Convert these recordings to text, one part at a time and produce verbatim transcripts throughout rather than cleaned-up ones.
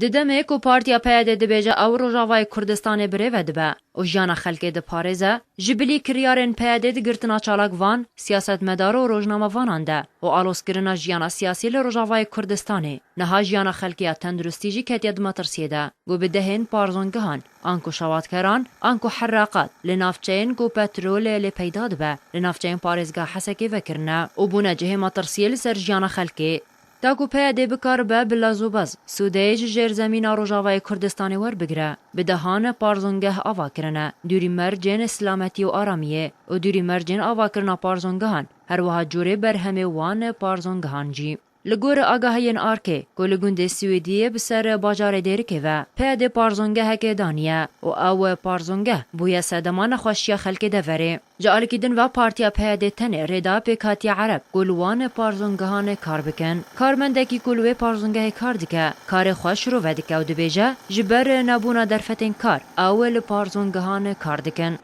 Di demê ku Partiya P Y D dibêje ew Rojavayê Kurdistanê birêve dibe û jiyana xelkê diparêze, ji bilî kiryarên P Y D di girtina çalakvan, siyasetmedar û rojnamevanan de û alozkirina jiyana siyasî li Rojavayê Kurdistanê, niha jiyana xelkê ya tenduristî jî ketiye di metirsiyê de, ku bi dehên parzongehan, anku şewatkeran, anku herraqat, li navçeyên ku petrolê lê peyda dibe, li navçeyên parêzgeha Hesekê vekirine û bûne cihê metirsiyê li ser jiyana xelkê. Ta ku P Y D bikaribe bi lez û bez sûdeyê ji jêrzemîna Rojavayê Kurdistanê werbigire, bi dehan parzongeh ava kirine, dûrî mercên silametî û aramiyê û dûrî mercên avakirina parzongehan, her wiha curê berhemê wan parzongehan jî. Li gor agahiyên arkê ku li gundê Swêdiyê bi ser bajarê Dêrikê ve, P Y D parzongehekê daniye û ew parzongeh bûye sedema nexweşiya xelkê deverê. Ji alîkî din ve Partiya P Y D tenê rê da pêkhatiya Ereb ku li wan parzongehan kar bikin. Karmendekî ku li wê parzongehê kar dike, karê xwe şirove dike û dibêje, ji ber nebûna derfetên kar, ew li parzongehan kar dikin.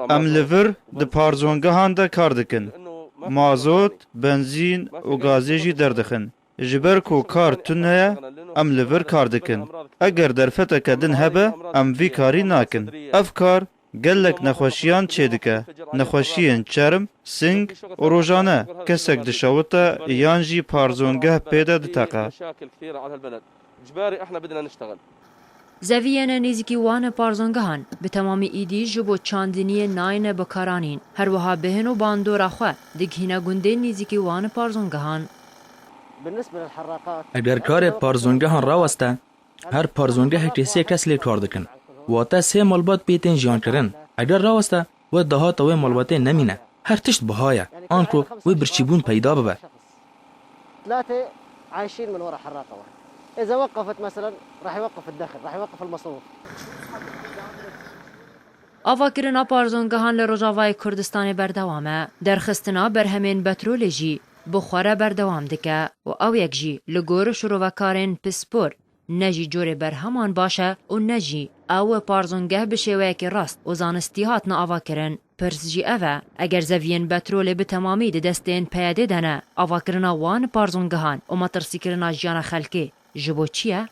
Em li vir di parzongehan de kar dikin. Mazot, benzîn û gazê jî derdixin. Ji ber ku kar tune ye, em li vir kar dikin. Eger derfeteke din hebe, em vî karî nakin. Ev kar gelek nexweşiyan çêdike. Nexweşiyên çerm, sing û rojane kesek dişewite yan jî parzongeh pê de diteqe. Zeviyên nêzîkî wan parzongehan bi temamî îdî ji bo çandiniyê nayêne bikaranîn. Her wiha bêhn û bandora xwe digihîne gundên nêzîkî wan parzongehan. Eger karê parzongehan raweste, her parzongehekê sê kes lê kar dikin. Wate sê malbat pê tên jiyankirin. Eger raweste, wê dahata wê malbatê nemîne. Her tişt biha ye. Anku wê birçîbûn peyda bibe. ثلاثة عايشين من ورا حراقة واحد. إذا وقفت مثلا راح يوقف الدخل، راح يوقف المصروف. Avakirina parzongehan li Rojavayê Kurdistanê berdewam e. Derxistina berhemên petrolê jî bi xwe re berdewam dike û ew yek jî li gor şirovekarên pispor ne jî corê berheman baş e û ne jî ew parzongeh bi şêweyekî rast û zanistî hatine avakirin. Pirs jî ev e, eger zeviyên petrolê bi temamî di destên P Y D de ne, avakirina wan parzongehan û metirsîkirina jiyana xelkê ji bo çi ye?